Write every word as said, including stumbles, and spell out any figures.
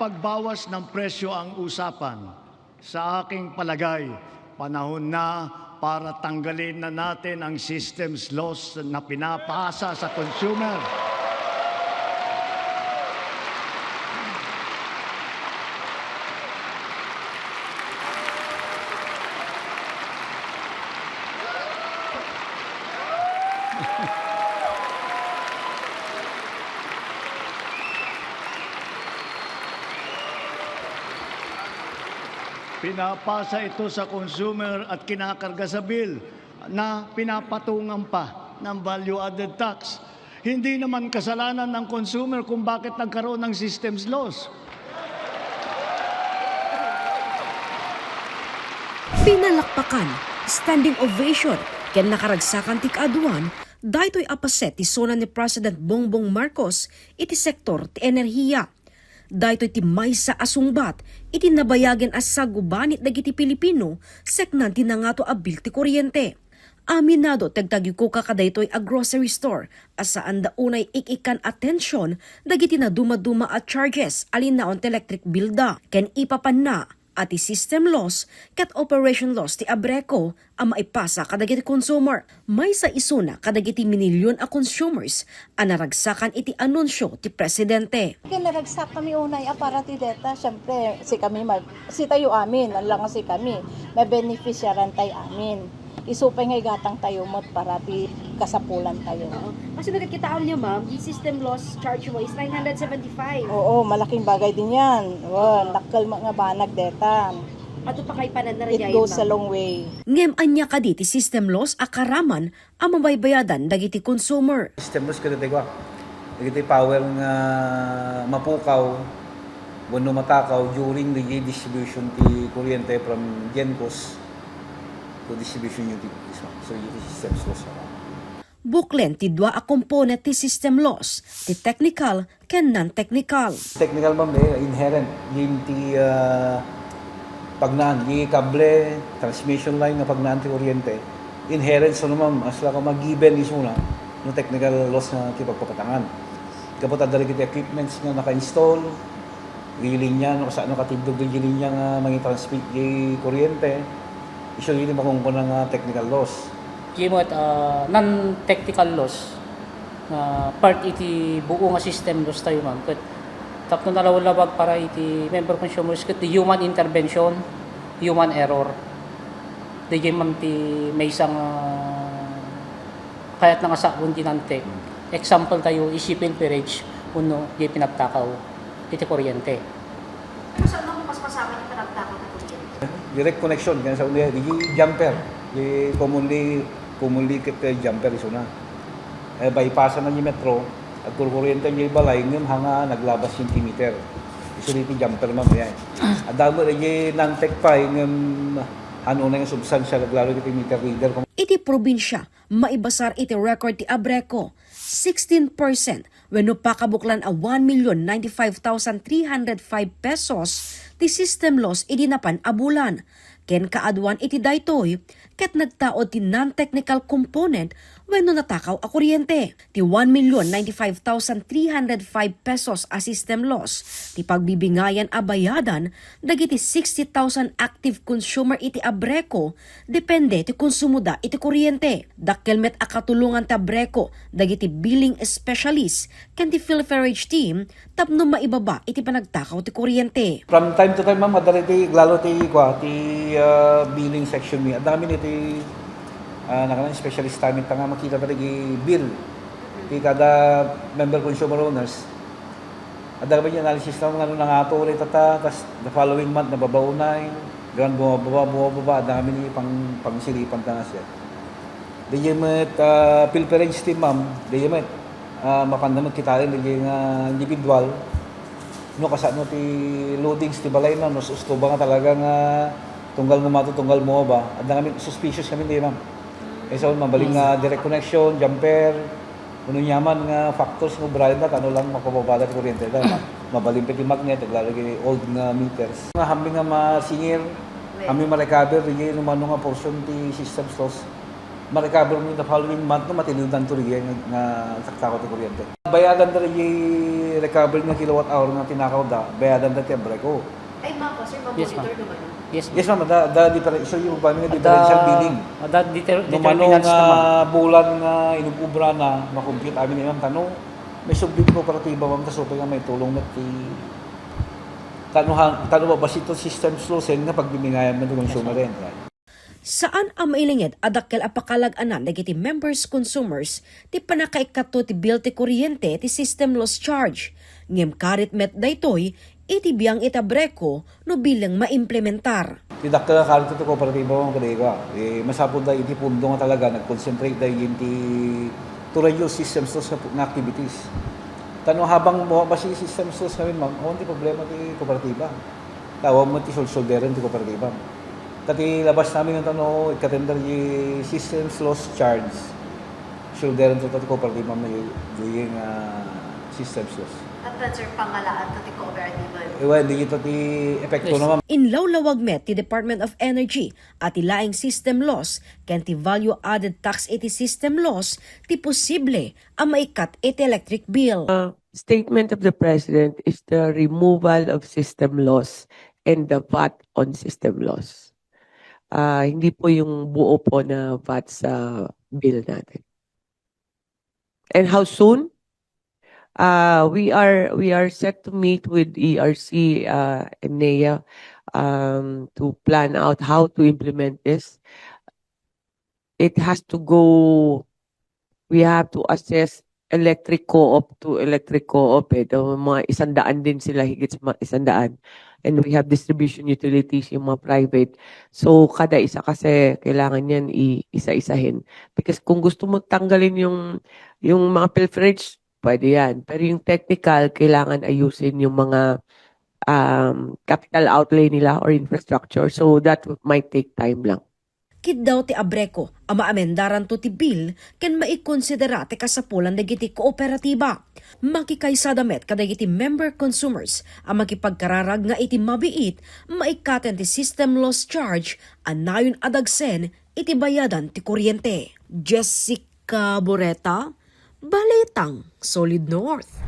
Pagbawas ng presyo ang usapan. Sa aking palagay, panahon na para tanggalin na natin ang systems loss na pinapasa sa consumer. Pinapasa ito sa consumer at kinakarga sa bill na pinapatungan pa ng value-added tax. Hindi naman kasalanan ng consumer kung bakit nagkaroon ng systems loss. Pinalakpakan, standing ovation, ken nakaragsakan ti kaaduan, daytoy a paset ti suna ni President Bongbong Marcos iti sektor ti enerhiya. Daytoy ti maysa a sungbat iti nabayagen a sagubanit dagiti Pilipino seknan ti nangato a bill ti kuryente. Aminado ti agtagiukoka kadaytoy a grocery store a saanda unay ik-ikkan atension dagiti nadumaduma a charges a linnaon ti electric bill da ken ipapanna a ti system loss ket operation loss ti Abreco a maipasa kadagiti consumer. Maysa isuna kadagiti minilyon a consumers a naragsakan iti anunsio ti Presidente. Ken naragsak kami unay a para ti deta, siempre, si kami, ma- si tayo amin, ang lang si kami, mabeneficiaran tayo amin. Isu pay nga igatang tayo met para ti kasapulan tayo. Oo. Kasi nagkitaon niyo, ma'am, the system loss charge mo is nine hundred seventy-five. Oo, malaking bagay din yan. Well, dakkel met nga banag deta. Ato pa kay panan na It goes a long way. Ngem ania kadi ti system loss a karaman a mabaybayadan dagiti consumer? System loss kadagiti kua, dagiti power nga mapukaw wenno matakaw during the distribution ti kuryente from GenCos to distribution unit. So, it is system loss. Buklen ti dua a komponet ti system loss, ti technical ken non-technical. Technical, ma'am, eh, inherent. Yen ti, ah, pagnaan, yen kable, transmission line nga pagnaan ti kuryente. Inherent, so, ma'am, as la koma given isuna, no technical loss nga ti pagpapatangan. Kapot adda dagiti equipments nga naka-install, yen linya, no, kasano katindog yen linya nga mangitransmit yen kuryente, isu yen ti makunkuna nga technical loss. Yen met, ah, non-technical loss nga part iti buo nga system loss tayo, ma'am. Ket tapno nalawlawag para iti member consumers ket human intervention, human error. Daydiay, ma'am, ti maysa nga kayatna nga sawen ti non-tech. Example tayo, iti pilferage wenno diay pinagtakaw iti kuryente. Kasano nga paspasamak ti panagtakaw ti kuryente? Direct connection, ken sa ulian, di jumper. Di commonly, commonly ket jumper isuna. Eh, bypass na ni metro, agkurkuryente ni balay, ngem hanga naglabas centimeter. Isu diti jumper, ma'am, yan. Adda met di non-tech pay, ngem hano na nga substansial, aglalo iti meter reader. Iti probinsia, maibasar iti record ti Abreco, sixteen percent wenno pakabuklan a one million ninety-five thousand three hundred five pesos ti system loss idi napan a bulan. Ken kaaduan iti daytoy, ket nagtaud ti non-technical component wenno natakaw a kuryente. Ti one million ninety-five thousand three hundred five pesos a system loss ti pagbibingayan a bayadan dagiti sixty thousand active consumer iti Abreco depende ti konsumoda iti kuryente. Dakkel met a katulongan ti Abreco dagiti billing specialist ken ti pilferage team tapno maibaba iti panagtakaw ti kuryente. From time to time, ma'am, adda iti, lalo ti, kua, ti, ah, billing section mi. Adda kami iti, ah, nakanan specialist time ta nga makita ta iti bill ti kada member consumer owners. Adda kami ti analysis na nga nangato ulit ta, tas the following month, nababa unay, dagan bumababa, bumababa, adda kami ni pang, pangsilipan ta nga siya. Daydiay met, ah, pilferage team, ma'am, daydiay met, ah, mapanna met kitaen daydiay nga individual, no, kasano ti loadings ti balay na, no, ustoba nga talaga nga tunggal nga mato, tunggal mo ba, adda kami, suspicious kami daydiay, ma'am. Eh, so, mabalin nga direct connection, jumper, kuno niaman nga factors nga ubrayan da, kano lang mapababada ti kuryente da, ma-, mabalin pa ti magnet, aglalo ti old nga meters. Nga hami nga ma-senior, hami ma-recover, daydiay, no, mano nga portion ti system loss. Ma-recover mo in the following month, no, matiliwdan to rin nga, nga taktakot ti kuryente. Bayadan da rin Recovery nga kilowatt hour nga tinakawda, bayadanda ti Abreco. Ay, ma'am, sir, Yes, ma'am. ma-monitor naman. Yes, ma'am. Yes, ma'am. Ada, ada different, so yung ba nga differential billing. Ada deter, No mano determinants nga naman. Bulan nga inubra na, makompute amin ngayon, tano, may subli ti kooperatiba, ma'am, ta supay nga may tulong na ti, tano, ha, tano ba, basta ito system solution nga pagbimingayan mo ti consumer yan. Saan a mailinged a dakkel a pakalag-anan dagiti members consumers ti pannakaikkato ti bill ti kuryente ti system loss charge. Ngem karit met daytoy iti biang iti Abreco no bilang maimplementar. Ti dakkel a karit ti kooperatiba, ma'am, kadayka. Eh, masapul da iti pundo nga talaga, nag-concentrate da iti to reduce system loss nga, nga activities. Tano habang mo basi system loss kami, ma'am, awan ti problema ti kooperatiba. Tawag mo ti sulsulderen ti kooperatiba. Kati labas namin nga tano, ikatender di system loss charge. Sulsulderen to ti kooperatiba may doing uh, system loss. At then, sir, pangalaat to ti kooperatiba. Eh, well, di ito ti epekto Yes. naman. Inlawlawag met ti Department of Energy a ti laing system loss ken ti value added tax iti system loss ti posible a maikkat iti electric bill. Statement of the President is the removal of system loss and the vat on system loss. Ah, hindi po yung buo po na vat sa bill natin. And how soon? Uh, we are we are set to meet with E R C uh, and NEA um, to plan out how to implement this. It has to go. We have to assess electric co-op to electric co-op. Eh. Daw mga isandaan din sila, higit sa mga isandaan. And we have distribution utilities, yung mga private. So, kada isa kasi kailangan yan i- isa-isahin. Because kung gusto mo tanggalin yung yung mga pilferage, pwede yan. Pero yung technical, kailangan ayusin yung mga um, capital outlay nila or infrastructure. So that might take time lang. Kiddaw ti Abreco a maamendaranto ti bill ken maikonsidera ti kasapulan dagiti kooperatiba. Makikaysada met kadagiti member consumers a makipagkararag nga iti mabiit, maikkaten ti system loss charge a nayon a dagsen iti bayadan ti kuryente. Jessica Boreta, Balitang Solid North.